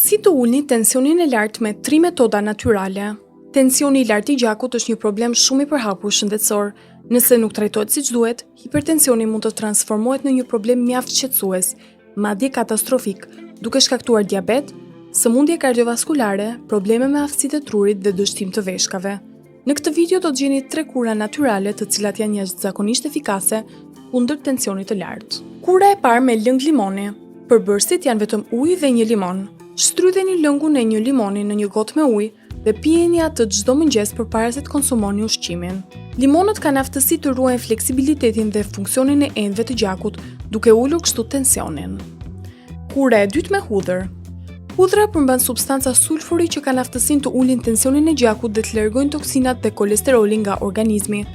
Si të ulni tensionin e lartë me tri metoda natyrale? Tensioni i lartë i gjakut është një problem shumë i përhapur shëndetësor. Nëse nuk trajtohet siç duhet, hipertensioni mund të transformohet në një problem mjaft shqetësues, madje katastrofik, duke shkaktuar diabet, sëmundje kardiovaskulare, probleme me aftësitë e trurit dhe dështim të veshkave. Në këtë video do të gjeni tre kura natyrale të cilat janë jashtëzakonisht efikase kundër tensionit të lartë. Kura e parë me lëng limoni. Përbërësit janë vetëm ujë dhe një limon. Shtrydheni lëngun e një limoni në një gotë me ujë dhe pijeni atë çdo mëngjes përpara se të konsumoni ushqimin. Limonët kanë aftësi të ruajnë fleksibilitetin dhe funksionin e enëve të gjakut, duke ulur kështu tensionin. Kura e dytë me hudhër. Hudhra përmban substanca sulfuri që kanë aftësinë të ulin tensionin e gjakut dhe të largojnë toksinat dhe kolesterolin nga organizmi.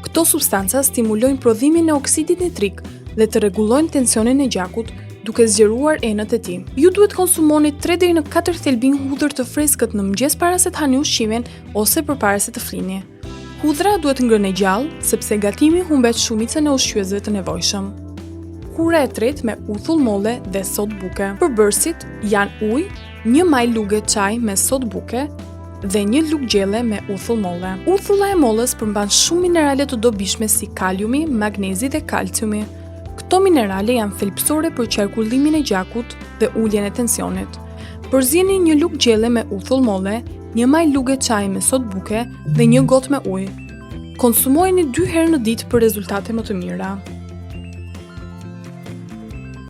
Këto substanca stimulojnë prodhimin e oksidit nitrik dhe të rregullojnë tensionin e gjakut, duke zgjeruar enët e tij. Ju duhet të konsumoni 3 deri në 4 thelbinj hudhër të freskët në mëngjes para se të hani ushqimin ose përpara se të flini. Hudhra duhet ngrënë e gjallë, sepse gatimi humbet shumicën e ushqyesve të nevojshëm. Kura e tretë me uthull molle dhe sodë buke. Përbërësit janë ujë, një majë luge çaji me sodë buke dhe një lugë gjelle me uthull molle. Uthulla e mollës përmban shumë minerale të dobishme si kaliumi, magnezi dhe kalciumi. Këto minerale janë thelbësore për qarkullimin e gjakut dhe uljen e tensionit. Përzieni një lugë gjelle me uthull molle, një majë luge çaji me sodë buke dhe një gotë me ujë. Konsumojeni dy herë në ditë për rezultate më të mira.